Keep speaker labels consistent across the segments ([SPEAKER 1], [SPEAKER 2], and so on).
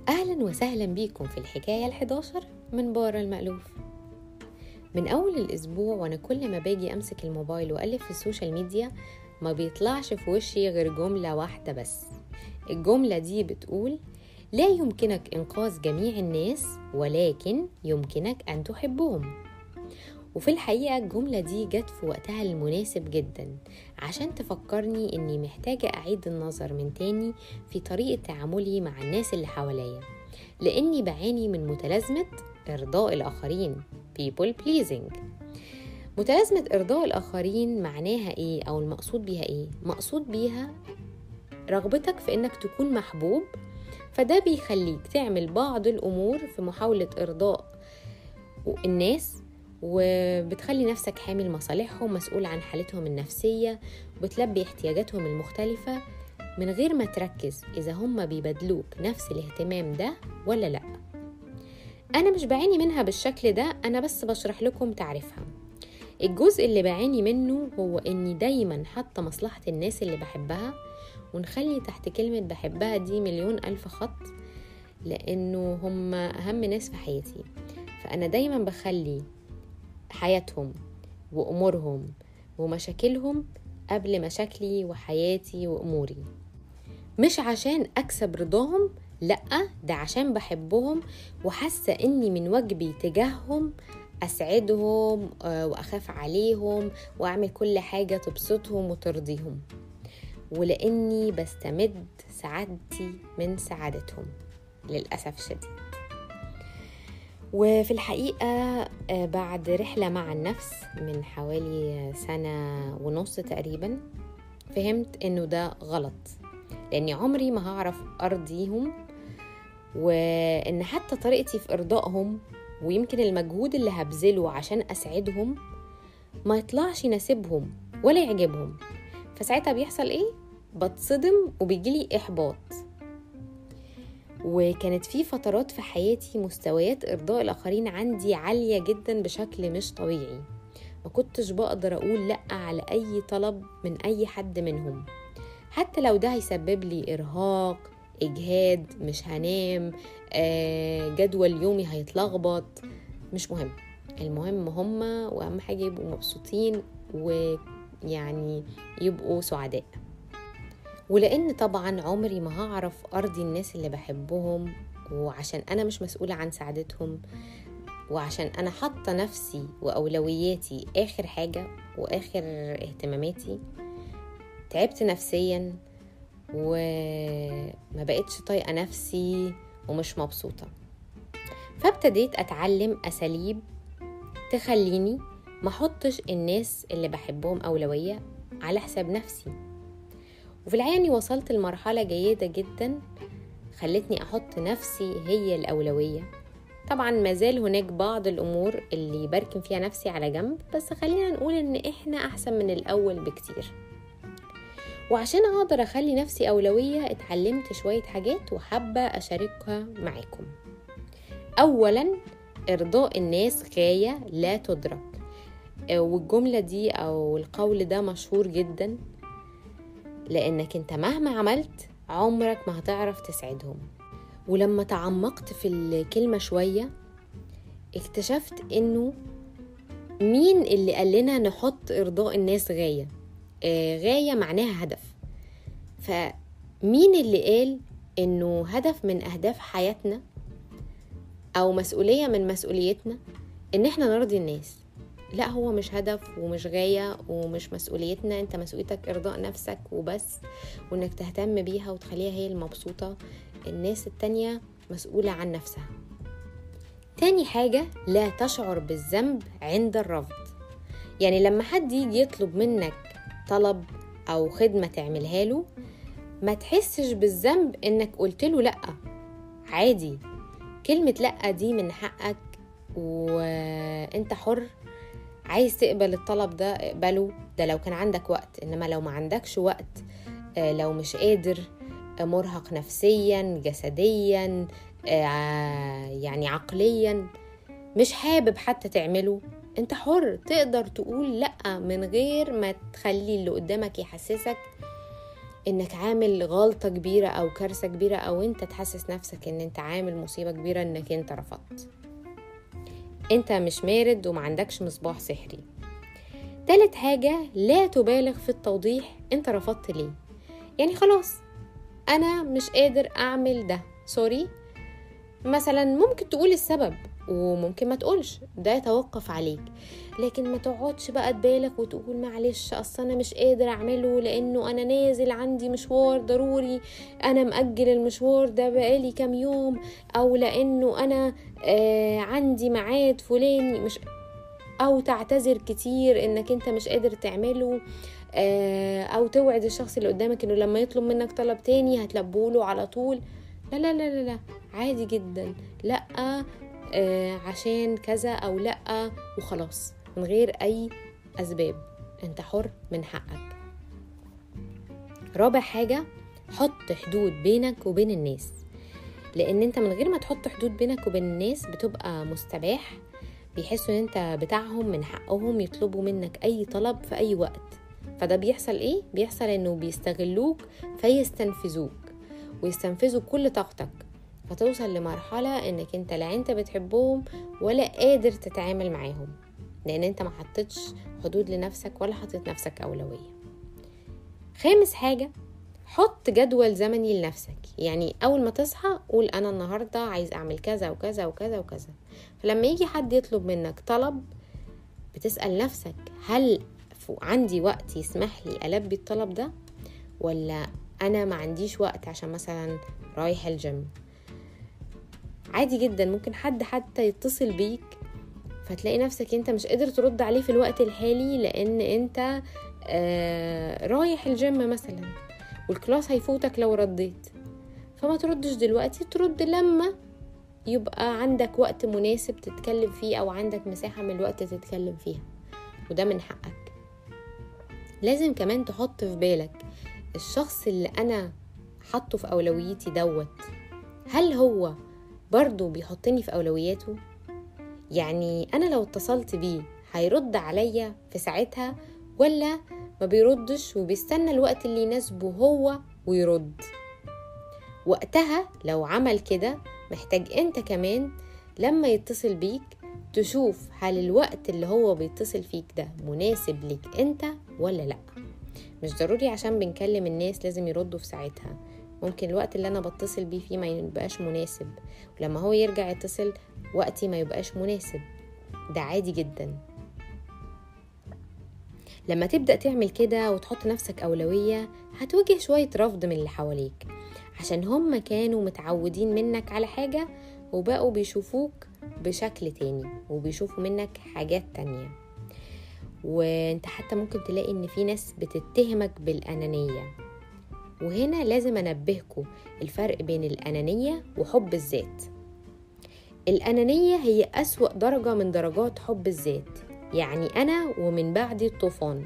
[SPEAKER 1] أهلا وسهلا بيكم في الحكاية 11 من بارة المألوف. من أول الأسبوع وأنا كل ما باجي أمسك الموبايل وأقلب في ال social media ما بيطلعش في وشي غير جملة واحدة بس. الجملة دي بتقول: لا يمكنك إنقاذ جميع الناس ولكن يمكنك أن تحبهم. وفي الحقيقة الجملة دي جت في وقتها المناسب جدا عشان تفكرني إني محتاجة أعيد النظر من تاني في طريقة تعاملي مع الناس اللي حواليا، لأني بعاني من متلازمة إرضاء الآخرين people pleasing. متلازمة إرضاء الآخرين معناها إيه أو المقصود بيها إيه؟ مقصود بيها رغبتك في إنك تكون محبوب، فده بيخليك تعمل بعض الأمور في محاولة إرضاء الناس، وبتخلي نفسك حامل مصالحهم، مسؤول عن حالتهم النفسية، وبتلبي احتياجاتهم المختلفة من غير ما تركز إذا هم بيبادلوك نفس الاهتمام ده ولا لأ. أنا مش بعاني منها بالشكل ده، أنا بس بشرح لكم تعريفها. الجزء اللي بعاني منه هو إني دايما حاطة مصلحة الناس اللي بحبها، ونخلي تحت كلمة بحبها دي مليون ألف خط، لأنه هم أهم ناس في حياتي. فأنا دايما بخلي حياتهم وأمورهم ومشاكلهم قبل مشاكلي وحياتي وأموري، مش عشان أكسب رضاهم، لأ، ده عشان بحبهم وحاسة إني من واجبي تجاههم أسعدهم وأخاف عليهم وأعمل كل حاجة تبسطهم وترضيهم، ولأني بستمد سعادتي من سعادتهم للأسف الشديد. وفي الحقيقة بعد رحلة مع النفس من حوالي 1.5 سنة تقريبا، فهمت إنه ده غلط، لأني عمري ما هعرف أرضيهم، وإن حتى طريقتي في إرضائهم ويمكن المجهود اللي هبذله عشان أسعدهم ما يطلعش يناسبهم ولا يعجبهم. فساعتها بيحصل إيه؟ بتصدم وبيجيلي إحباط. وكانت في فترات في حياتي مستويات إرضاء الآخرين عندي عالية جدا بشكل مش طبيعي، ما كنتش بقدر أقول لأ على أي طلب من أي حد منهم، حتى لو ده هيسبب لي إرهاق، إجهاد، مش هنام، جدول يومي هيتلخبط، مش مهم. المهم هما، وأهم حاجة يبقوا مبسوطين ويعني يبقوا سعداء. ولأن طبعا عمري ما هعرف أرضي الناس اللي بحبهم، وعشان أنا مش مسؤولة عن سعادتهم، وعشان أنا حاطة نفسي وأولوياتي آخر حاجة وآخر اهتماماتي، تعبت نفسيا وما بقتش طايقة نفسي ومش مبسوطة. فابتديت أتعلم أساليب تخليني ما أحطش الناس اللي بحبهم أولوية على حساب نفسي. وفي الحقيقة وصلت لمرحلة جيدة جدا خلتني أحط نفسي هي الأولوية. طبعا ما زال هناك بعض الأمور اللي بركن فيها نفسي على جنب، بس خلينا نقول إن إحنا أحسن من الأول بكتير. وعشان أقدر أخلي نفسي أولوية اتعلمت شوية حاجات وحابة أشاركها معاكم. أولا، إرضاء الناس غاية لا تدرك. والجملة دي أو القول ده مشهور جدا، لأنك أنت مهما عملت عمرك ما هتعرف تسعدهم. ولما تعمقت في الكلمة شوية اكتشفت إنه مين اللي قال لنا نحط إرضاء الناس غاية؟ غاية معناها هدف. فمين اللي قال إنه هدف من أهداف حياتنا أو مسؤولية من مسؤوليتنا إن إحنا نرضي الناس؟ لا، هو مش هدف ومش غاية ومش مسؤوليتنا. انت مسؤوليتك ارضاء نفسك وبس، وانك تهتم بيها وتخليها هي المبسوطة. الناس التانية مسؤولة عن نفسها. تاني حاجة، لا تشعر بالذنب عند الرفض. يعني لما حد يجي يطلب منك طلب او خدمة تعملها له، ما تحسش بالذنب انك قلت له لا. عادي، كلمة لا دي من حقك وانت حر. عايز تقبل الطلب ده اقبله، ده لو كان عندك وقت. انما لو ما عندكش وقت، لو مش قادر، مرهق نفسيا، جسديا، يعني عقليا، مش حابب حتى تعمله، انت حر تقدر تقول لأ من غير ما تخلي اللي قدامك يحسسك انك عامل غلطة كبيرة او كارثة كبيرة، او انت تحسس نفسك ان انت عامل مصيبة كبيرة انك انت رفضت. انت مش مارد وما عندكش مصباح سحري. تالت حاجة، لا تبالغ في التوضيح انت رفضت ليه. يعني خلاص انا مش قادر اعمل ده، sorry مثلا، ممكن تقول السبب وممكن ما تقولش، ده يتوقف عليك. لكن ما تقعدش بقى تبالغ وتقول معلش اصل انا مش قادر اعمله لانه انا نازل عندي مشوار ضروري، انا مأجل المشوار ده بقالي كام يوم، او لانه انا عندي ميعاد فلاني مش، او تعتذر كتير انك انت مش قادر تعمله، او توعد الشخص اللي قدامك انه لما يطلب منك طلب تاني هتلبوله على طول. لا لا لا لا، عادي جدا، لا عشان كذا او لا وخلاص، من غير اي اسباب، انت حر من حقك. رابع حاجة، حط حدود بينك وبين الناس، لان انت من غير ما تحط حدود بينك وبين الناس بتبقى مستباح، بيحسوا ان انت بتاعهم، من حقهم يطلبوا منك اي طلب في اي وقت. فده بيحصل ايه؟ بيحصل انه بيستغلوك فيستنفذوك ويستنفذوا كل طاقتك، فتوصل لمرحلة انك انت لا انت بتحبهم ولا قادر تتعامل معاهم، لان انت ما حطيتش حدود لنفسك ولا حطيت نفسك اولوية. خامس حاجة، حط جدول زمني لنفسك. يعني اول ما تصحى قول انا النهاردة عايز اعمل كذا وكذا وكذا وكذا. فلما يجي حد يطلب منك طلب بتسأل نفسك هل عندي وقت يسمح لي ألبي الطلب ده، ولا انا ما عنديش وقت عشان مثلا رايح الجيم. عادي جدا ممكن حد حتى يتصل بيك فتلاقي نفسك انت مش قادر ترد عليه في الوقت الحالي لان انت رايح الجيم مثلا، وال class هيفوتك لو رديت، فما تردش دلوقتي، ترد لما يبقى عندك وقت مناسب تتكلم فيه او عندك مساحة من الوقت تتكلم فيها، وده من حقك. لازم كمان تحط في بالك الشخص اللي انا حطه في اولويتي دوت، هل هو برضو بيحطني في اولوياته؟ يعني انا لو اتصلت بيه هيرد عليا في ساعتها، ولا ما بيردش وبيستنى الوقت اللي يناسبه هو ويرد وقتها؟ لو عمل كده محتاج انت كمان لما يتصل بيك تشوف هل الوقت اللي هو بيتصل فيك ده مناسب ليك انت ولا لا. مش ضروري عشان بنكلم الناس لازم يردوا في ساعتها، ممكن الوقت اللي انا بتصل بيه فيه ما يبقاش مناسب، ولما هو يرجع يتصل وقتي ما يبقاش مناسب، ده عادي جدا. لما تبدأ تعمل كده وتحط نفسك أولوية هتواجه شوية رفض من اللي حواليك، عشان هم كانوا متعودين منك على حاجة وبقوا بيشوفوك بشكل تاني وبيشوفوا منك حاجات تانية. وانت حتى ممكن تلاقي ان في ناس بتتهمك بالأنانية، وهنا لازم انبهكم الفرق بين الأنانية وحب الذات. الأنانية هي أسوأ درجة من درجات حب الذات، يعني أنا ومن بعد الطوفان.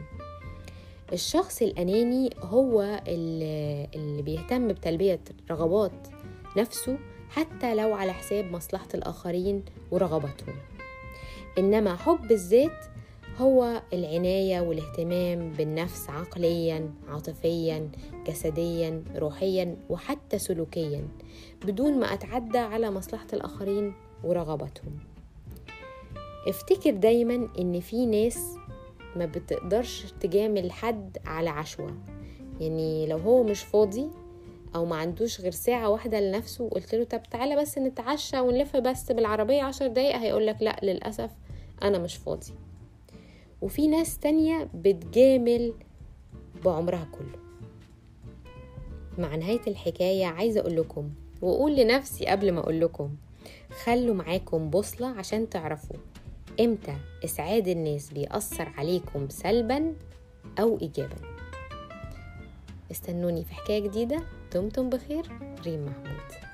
[SPEAKER 1] الشخص الأناني هو اللي بيهتم بتلبية رغبات نفسه حتى لو على حساب مصلحة الآخرين ورغباتهم. إنما حب الذات هو العناية والاهتمام بالنفس عقليا، عاطفيا، جسديا، روحيا، وحتى سلوكيا، بدون ما أتعدى على مصلحة الآخرين ورغباتهم. افتكر دايما ان في ناس ما بتقدرش تجامل حد على عشوة، يعني لو هو مش فاضي او ما عندوش غير ساعة واحدة لنفسه وقلت له طب تعالى بس نتعشى ونلف بس بالعربية 10 دقايق، هيقولك لا للأسف انا مش فاضي. وفي ناس تانية بتجامل بعمرها كله. مع نهاية الحكاية عايزة اقول لكم واقول لنفسي قبل ما اقول لكم، خلوا معاكم بوصلة عشان تعرفوا امتى اسعاد الناس بيأثر عليكم سلبا او ايجابا. استنوني في حكاية جديدة. دمتم بخير. ريم محمود.